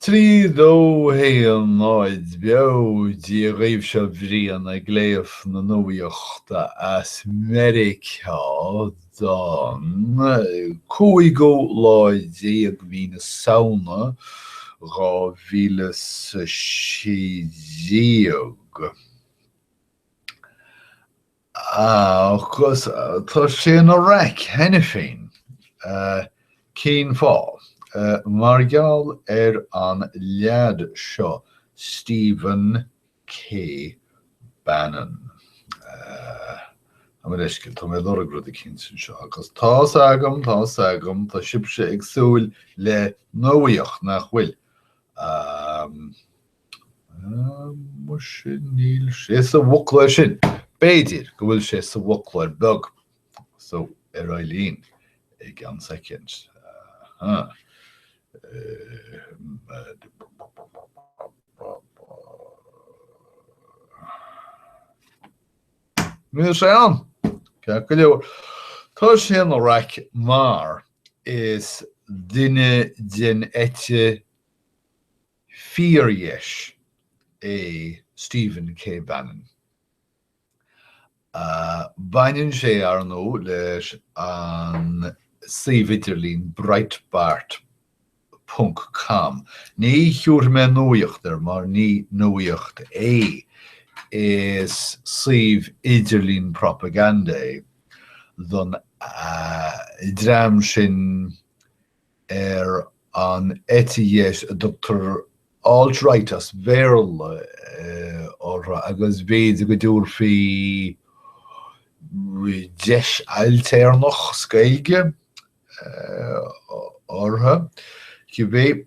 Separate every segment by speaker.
Speaker 1: 3, 2, 1, 0, Beo! Dia dhaoibh, seo Brian ag léamh na nuachta as Meiriceá don cúigiú lá déag mí na Samhna 2016. Agus tá sé ina raic cheana féin. Cén fáth? Mar gheall ar an leaid seo, Stephen K. Bannon. Gabh mo leithscéal, tá mé ag lorg rud eicínt anseo agus tá's agam, tá's agam, tá sibhse ag súil le nuaíocht, nach bhfuil? Muise, níl sé sa bhfoclóir sin. B'fhéidir go bhfuil sé sa bhfoclóir beag. So, ar aghaidh linn i gceann soicind. Aha. Níl sé ann! Ceart go leor. Tá sé ina raic mar is duine den eite fíordheis é Stephen K. Bannon. Baineann sé, ar ndóigh, leis an suíomh idirlín Breitbart ponc com. Ní thiúrfaidh mé nuaíocht air mar ní nuaíocht é. Is suíomh idirlín propaganda é don dream sin ar an eite dheis a dtugtar alt-right as Béarla orthu agus b'fhéidir go dtabharfaí deis ailtéarnach as Gaeilge orthu. Cibé,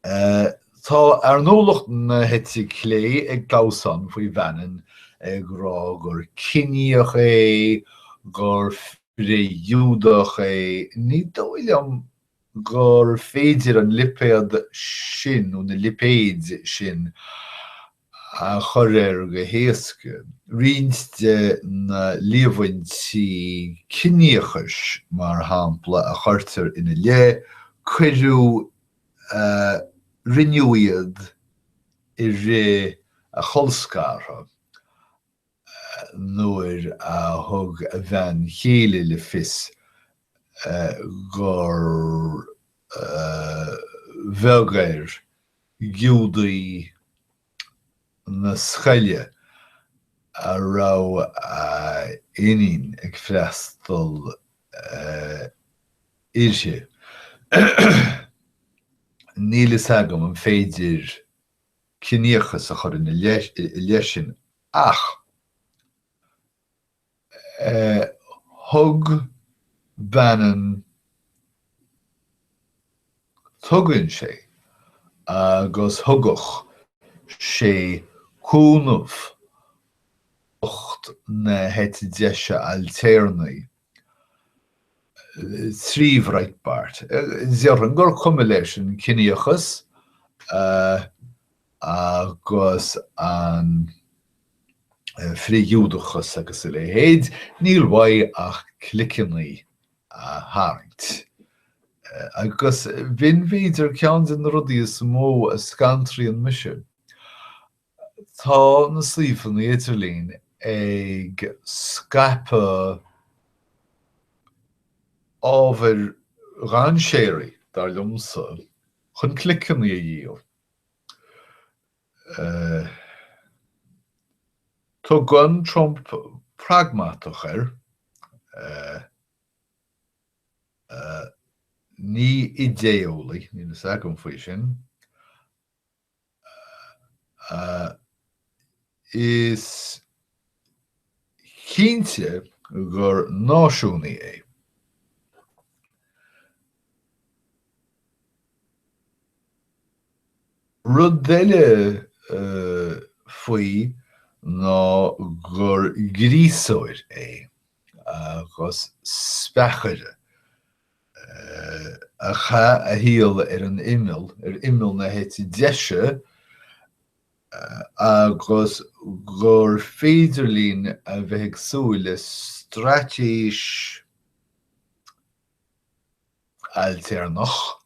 Speaker 1: tá ar ndóigh lucht na heite clé ag clamhsán faoi Bhannon ag rá gur ciníoch é, gur frith-Ghiúdach é. Ní dóigh liom gur féidir an lipéad sin, nó na lipéid sin, a chur air go héasca. Roinnt de na líomhaintí ciníochais, mar shampla, a chuirtear ina leith, cuireadh, rinneadh iad i rith a cholscartha. nuair a thug a bhean chéile le fios gur bheag air Giúdaigh na scoile a raibh a iníon ag freastal uirthi. Níl fhios agam an féidir ciníochas a chur ina leith sin ach thug Bannon, tugann sé agus thugadh sé cúnamh lucht na heite deise ailtéarnaí trí Bhreitbart. Déarfainn gur cuma leis an ciníochas agus an frith-Ghiúdachas agus a leithéid, níl uaidh ach cliceanna a tharraingt. Agus b'in b'fhéidir ceann de na rudaí is mó a scantraíonn mise. Tá na suíomhanna idirlín ag scaipeadh ábhair dhainséaraigh, dar liomsa, chun cliceanna a dhíol. Tugann Trump pragmatach air. Ní idé-eolaí, níl fhios agam faoi sin. Is cinnte gur náisiúnaí é. Rud eile faoi ná gur gríosóir é agus speachaire. a chaith a shaol ar an imeall, ar imeall na heite deise, agus gur féidir linn a bheith ag súil le straitéis ailtéarnach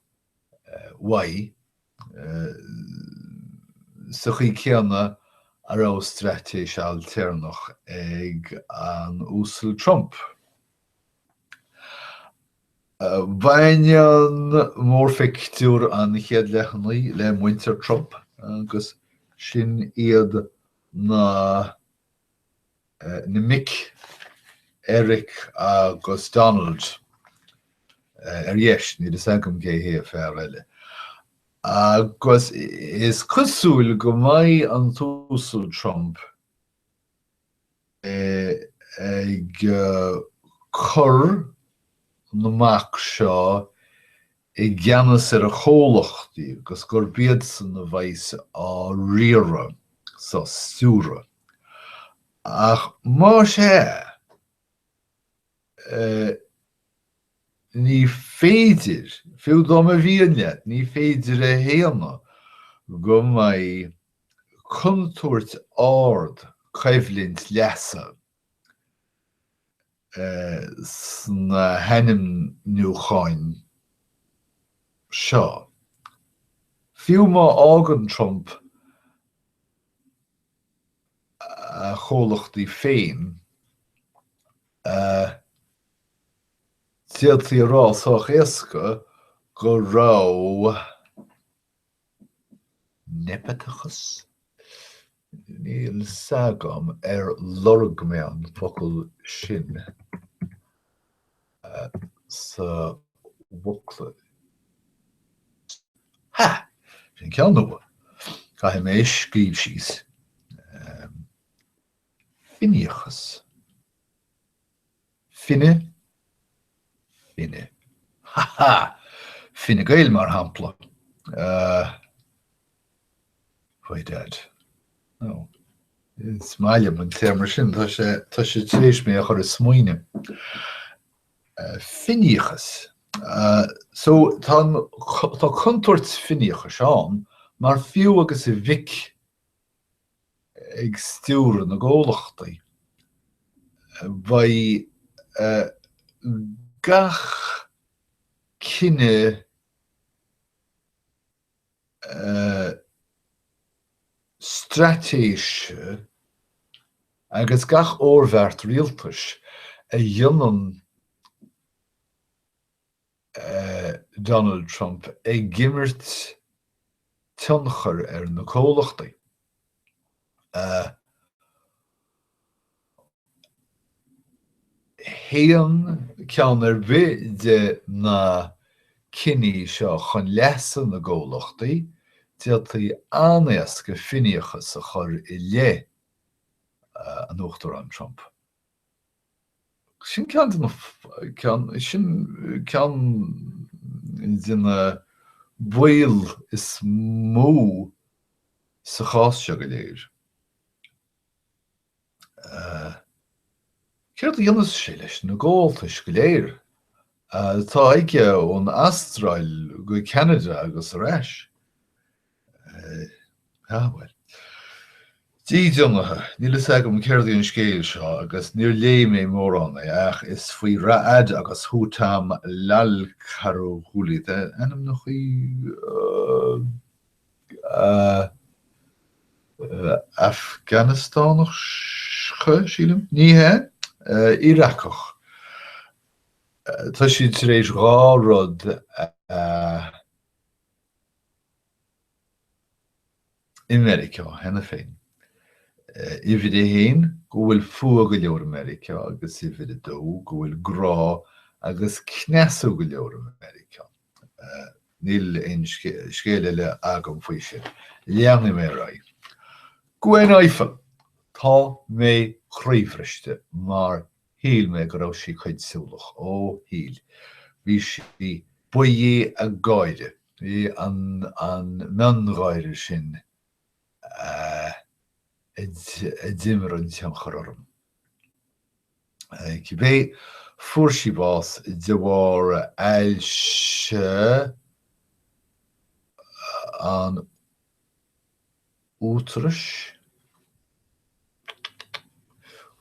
Speaker 1: uaidh. Sa chaoi céanna a raibh straitéis ailtéarnach ag an Uasal Trump. Baineann mórphictiúr an chéad leathanaigh le muintir Trump agus sin iad na na mic Eric agus Donald ar dheis, níl fhios agam cé hé an fear eile. Agus is cosúil go mbeidh an tUasal Trump ag cur na mac seo i gceannas ar a chomhlachtaí agus gurb iadsan a bheas á riaradh 's á stiúradh. Ach más ea, ní féidir, fiú dá mba mhian leat, ní féidir a shéanadh go mbeidh contúirt ard coimhlint leasa sna hainmniúcháin seo. Fiú má fhágann Trump a chomhlachtaí féin, d'fhéadfaí a rá sách éasca go raibh Nepoteachas? Níl 's agam ar lorg mé an focal sin sa bhfoclóir. Ha! Sin ceann nua. Caithfidh mé é a scríobh síos. Finíochas. Fine, fine. Ha ha! Fine Gael, mar shampla. Faoi dad. No. Is maith liom an téarma sin, tá sé, tá sé tar éis mé a chur ag smaoineamh. Finíochas. So, tá an, tá contúirt finíochais ann, mar fiú agus a mhic ag stiúradh na gcomhlachtaí. Beidh gach cinneadh straitéise agus gach oirbheart rialtais a dhéanann Donald Trump ag imirt tionchar ar na comhlachtaí. Théann ceann ar bith de na cinní seo chun leasa na gcomhlachtaí, d'fhéadfaí an-éasca finíochas a chur i leith an Uachtaráin Trump. Sin ceann de na, ceann, sin ceann de na baoil is mó sa chás seo go léir. Céard a dhéanfas sé leis na gabháltais go léir atá aige ón Astráil go Ceanada agus ar ais? Ah, bhuel. Dídeanaithe, níl fhios agam céard í an scéal seo agus níor léigh mé mórán é ach is faoi Ra'ad agus Hutham Al-Karghuli, tá ainmneacha Afganastánacha, sílim? Ní hea, Iaracach. Tá siad tar éis 2 rud a. i Meiriceá cheana féin. Uimhir a haon, go bhfuil fuath go leor i Meiriceá agus uimhir a dó, go bhfuil grá agus cneasú go leor i Meiriceá. Níl aon scéal eile agam faoi sin. Leanfaidh mé ar aghaidh. Gwen Ifill, Tá mé croíbhriste mar Shíl mé go raibh sí cuidsúlach. Ó, shíl. Bhí sí. Ba í a gáire. Bhí an miongháire sin a d'imir an tionchar orm. Cibé, fuair sí bás de bharr ailse an útarais?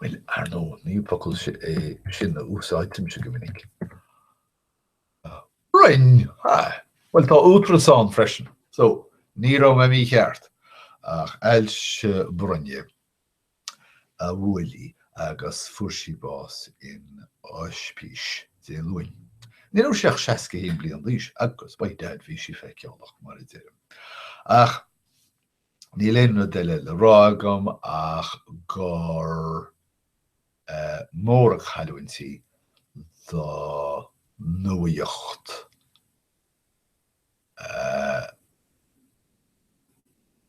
Speaker 1: Bhuel, ar ndóigh, ní focal é sin a úsáidimse go minic. Broinn! Ha! Bhuel, tá útaras ann freisin, so. Ní raibh mé mícheart, ach ailse broinne a bhuail í agus fuair sí bás in oispís Dé Luain. Ní raibh sí ach 61 bliain d'aois agus by dad bhí sí feiceálach, mar a deirim. Ach níl aon rud eile le rá agam ach gur mór an chailliúint í do nuaíocht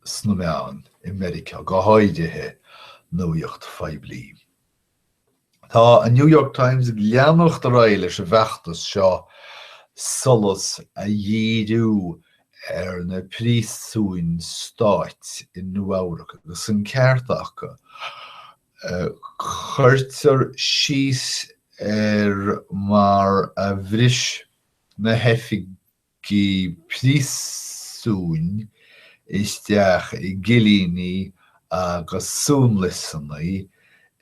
Speaker 1: sna meáin i Meiriceá, go háirithe nuaíocht phoiblí. Tá an New York Times ag leanacht ar aghaidh leis an bhfeachtas seo solas a dhíriú ar na príosúin stáit i Nua-Eabhrac agus an ceart acu. Cuirtear síos ar mar a bhris na hoifigigh príosúin isteach i gcillíní agus suanliosanna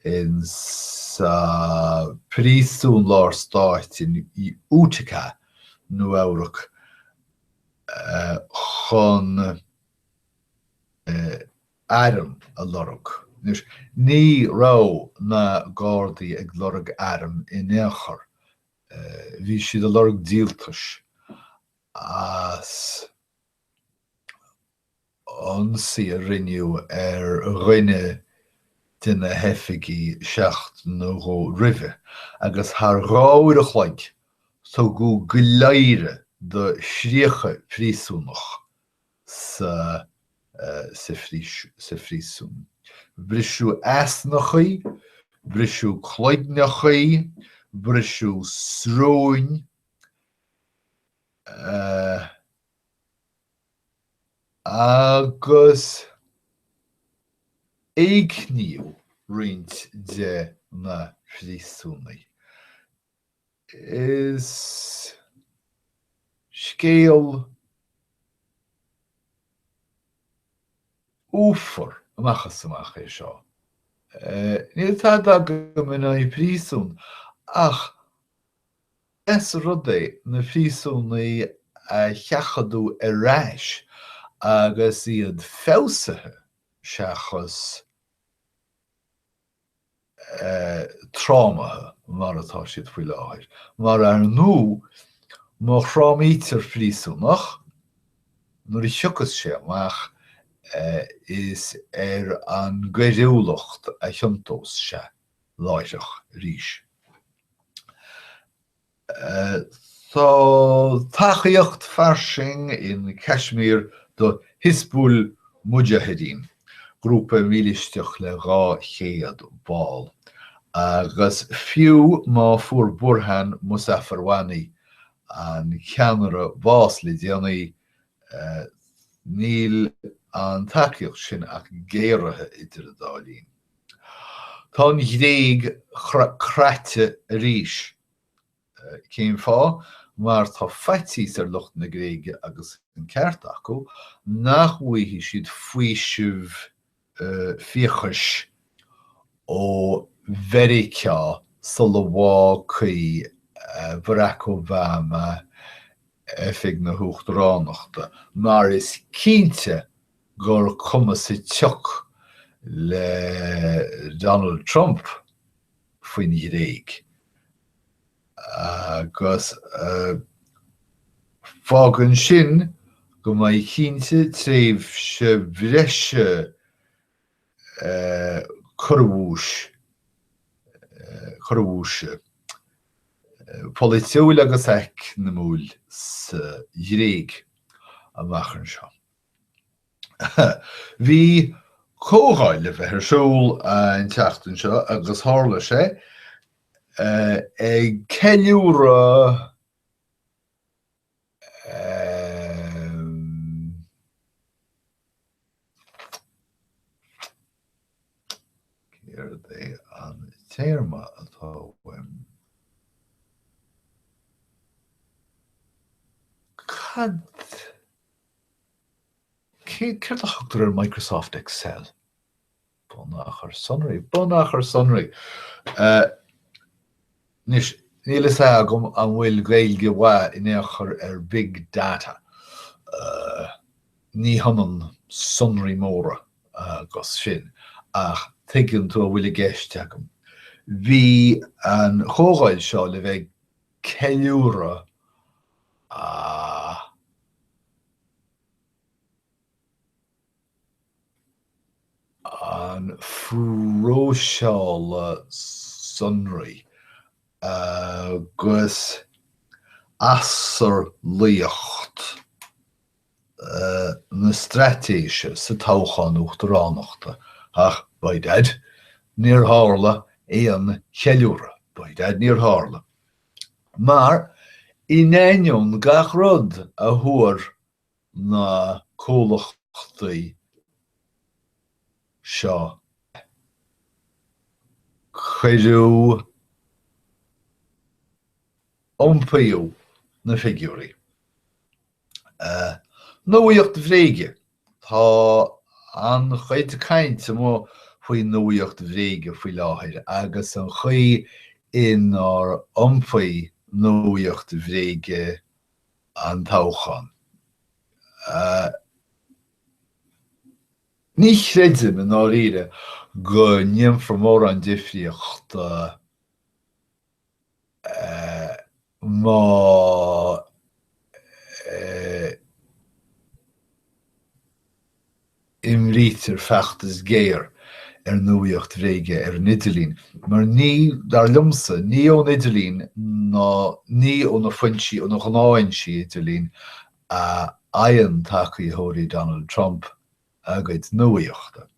Speaker 1: in sa Phríosún Lár Stáit in Utica, Nua-Eabhrac, chun airm a lorg. Anois, ní raibh na Gardaí ag lorg airm in aon chor. Bhí siad ag lorg díoltais as ionsaí a rinneadh ar dhuine de na hoifigigh seachtain nó dhó roimhe, agus thar 2 uair a chloig tugadh gliáire do 30 príosúnach sa sa phríosún. Briseadh easnachaí, briseadh cloigneachaí, briseadh sróin agus éigníodh roinnt de na príosúnaigh. Is scéal uafar amach is amach é seo. Níl tada agam in aghaidh príosún, ach is rud é na príosúnaigh a sheachadadh ar ais agus iad feabhsaithe seachas trámaithe mar atá siad faoi láthair. Mar ar ndóigh, má thrámaítear príosúnach, nuair a thiocfas sé amach, is ar an gcoiriúlacht a thiontós sé láithreach arís. Tá tacaíocht fairsing in Kashmir do Hizbul Mujahideen, grúpa mílisteach le 200 ball, agus fiú má fuair Burhan Muzaffar Wani, an ceannaire, bás le déanaí, níl an tacaíocht sin ach géaraithe idir an dá linn. Tá an Ghréig craite arís. Cén fáth? Mar tá faitíos ar lucht na Gréige, agus an ceart acu, nach bhfaighidh siad faoiseamh fiachais ó Mheiriceá sula bhfágfaidh Barack Obama oifig na huachtaránachta, mar is cinnte gur cuma sa tsioc le Donald Trump faoin Ghréig. Agus fágann sin go mbeidh cinnte tréimhse bhreise corrabhuais, corrabhuaise polaitiúil agus eacnamúil sa Ghréig amach anseo. Bhí comhdháil le bheith ar siúl an tseachtain seo agus tharla sé, ag ceiliúradh céard é an téarma atá uaim? Cad Céard a thugtar ar Microsoft Excel? Bunachar sonraí. Bunachar sonraí. Anois, níl a fhios agam an bhfuil Gaeilge mhaith in aon chor ar Big Data. Ní hionann sonraí móra agus sin, ach tuigeann tú a bhfuil i gceist agam. Bhí an chomhdháil seo le bheith ag ceiliúradh a. an phróiseála sonraí agus asarlaíocht na straitéise sa toghchán uachtaránachta, ach, by dad, níor tharla aon cheiliúradh, by dad, níor tharla. Mar, in ainneoin gach rud a thuar na comhlachtaí seo. Cuireadh, iompaíodh na figiúirí. Nuaíocht bhréige. Tá an-chuid cainte amuigh faoi nuaíocht bhréige faoi láthair agus an chaoi inar iompaigh nuaíocht bhréige an toghchán. Ní chreidim i ndáiríre go ndéanfar mórán difríochta má imrítear feachtas géar ar nuaíocht bhréige ar an idirlíon, mar ní, dar liomsa, ní ón idirlíon ná ní ó na foinsí, ó na gnáthfhoinsí idirlín a fhaigheann tacaitheoirí Donald Trump a gcuid nuaíochta.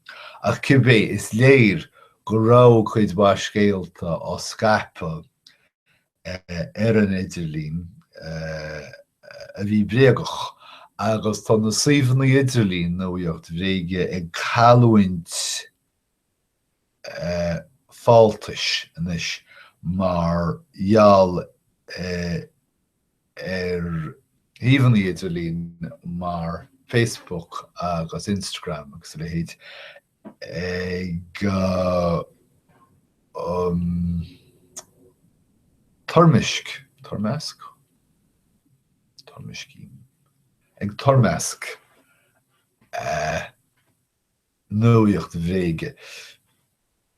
Speaker 1: Ach cibé, is léir go raibh cuid mhaith scéalta á scaipeadh ar an idirlíon a bhí bréagach agus tá na suíomhanna idirlín nuaíocht bhréige ag cailliúint fáltais anois mar gheall ar shuíomhanna idirlín mar Facebook agus Instagram agus a leithéid ag toirmisc, toirmeasc? Toirmiscím. Ag toirmeasc nuaíocht bhréige.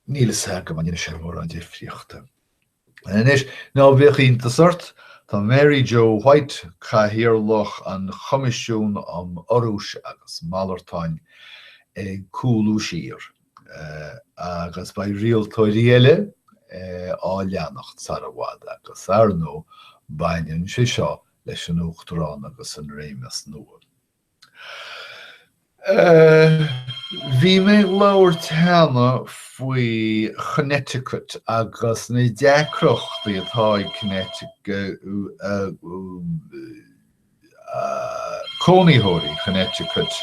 Speaker 1: Níl a fhios agam an ndéanfaidh sé mórán difríochta. Anois, ná bíodh iontas ort, tá Mary Jo White, Cathaoirleach an Choimisiúin um Urrúis agus Malartáin, ag cúlú siar, agus beidh rialtóirí eile á leanacht sara bhfad, agus ar ndóigh, baineann sé seo leis an Uachtarán agus an réimeas nua. Bhí mé ag labhairt cheana faoi Chonnecticut agus na deacrachtaí atá ag cónaitheoirí Chonnecticut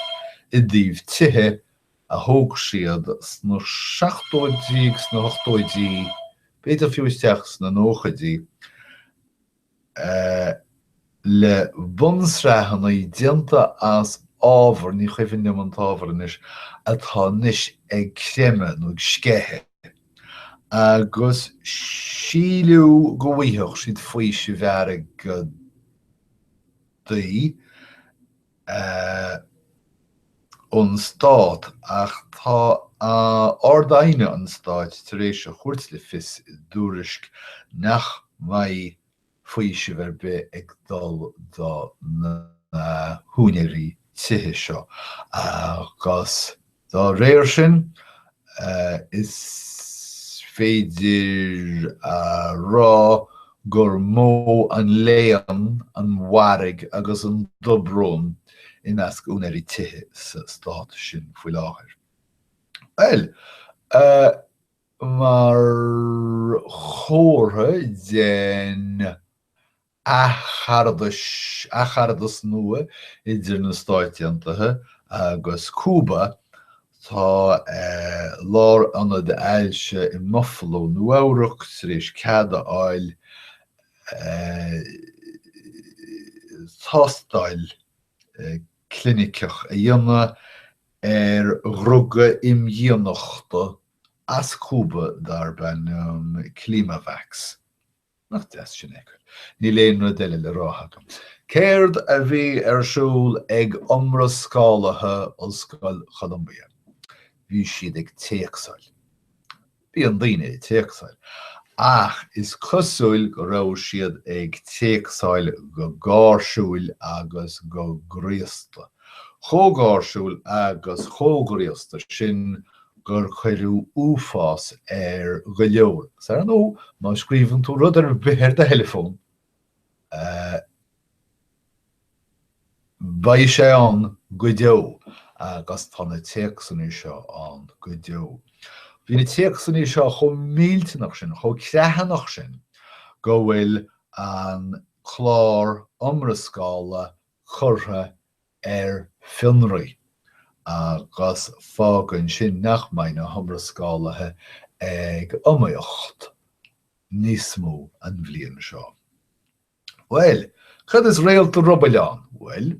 Speaker 1: i dtaobh tithe a thóg siad sna seachtóidí agus sna hochtóidí, b'fhéidir fiú isteach sna nóchaidí. le bunsraitheanna déanta as ábhar, ní cuimhin liom an t-ábhar anois, atá anois ag creimeadh nó ag sceitheadh, agus síleadh go bhfaigheadh siad faoiseamh airgeadaí ón stát, ach tá Ard-Aighne an Stáit tar éis a thabhairt le fios i dtuairisc nach mbeidh faoiseamh ar bith ag dul do na húinéirí tithe seo agus dá réir sin is féidir a rá gur mó an léan, an mhairg agus an dobrón i measc úinéirí tithe sa stát sin faoi láthair. Bhuel, mar chomhartha den athcharadas nua idir na Stáit Aontaithe agus Cúba, tá lárionad ailse i mBuffalo, Nua-Eabhrac, tar éis cead a fháil tástáil cliniceach a dhéanamh ar dhruga imdhíonachta as Cúba darb ainm ClimaVax. Nach deas sin a fheiceáil. Níl aon rud eile le rá agam. Céard a bhí ar siúl ag iomrascálaithe Ollscoil Cholumbia? Bhí siad ag téacsáil. Bíonn daoine ag téacsáil. Ach is cosúil go raibh siad ag téacsáil go gáirsiúil agus go graosta. Chomh gáirsiúil agus chomh graosta sin gur cuireadh uafás ar go leor. Agus ar ndóigh, má scríobhann tú rud ar bith ar do theileafón, Beidh sé ann go deo agus tá na téacsanna seo ann go deo. Bhí na téacsanna seo chomh millteanach sin, chomh creathanach sin, go bhfuil an clár iomrascála curtha ar fionraí agus fágann sin nach mbeidh na hiomrascálaithe ag iomaíocht níos mó an bhliain seo. Bhuel, cad is réalta rubaill ann? Bhuel,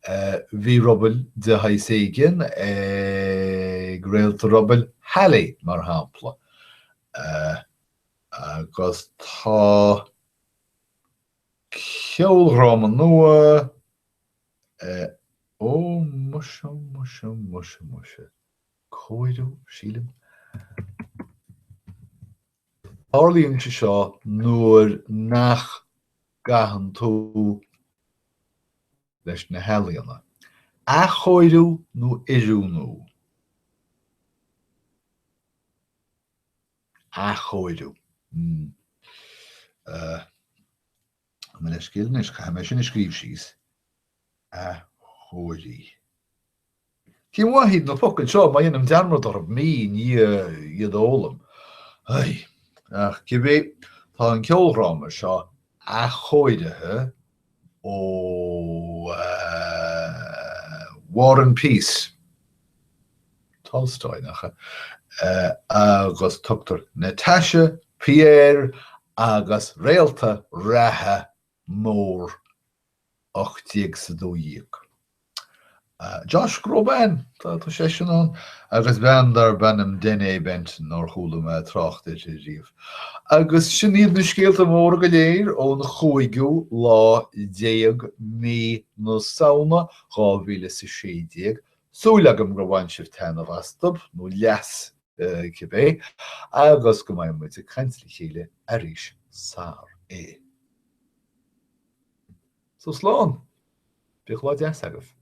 Speaker 1: bhí ruball de shaghas éigin ag réalta rubaill Halley, mar shampla, agus tá ceoldráma nua, ó, muise, muise, muise, muise, cóiriú, sílim. Tarlaíonn sé seo nuair nach gcaitheann tú leis na healaíona. Athchóiriú nó oiriúnú? Athchóiriú. Hmm. Mo leithscéal anois, caithfidh mé sin a scríobh síos. Athchóiriú. Cén mhaith iad na focail seo má dhéanaim dearmad orthu mí i ndiaidh iad a fhoghlaim? Ai, ach cibé, tá an ceoldráma seo athchóirithe ó War and Peace, Tolstoy, nach ea? Agus tugtar Natasha, Pierre agus réalta reatha mór 1812. Josh Groban, tá seisean ann, agus bean darb ainm Denée Benton nár chuala mé trácht uirthi riamh. Agus sin iad na scéalta móra go léir ón chúigiú lá déag mí na Samhna 2016. Súil agam gur bhain sibh taitneamh astu, nó leas cibé, agus go mbeidh muid ag caint le chéile arís sar é. So slán! Bíodh lá deas agaibh.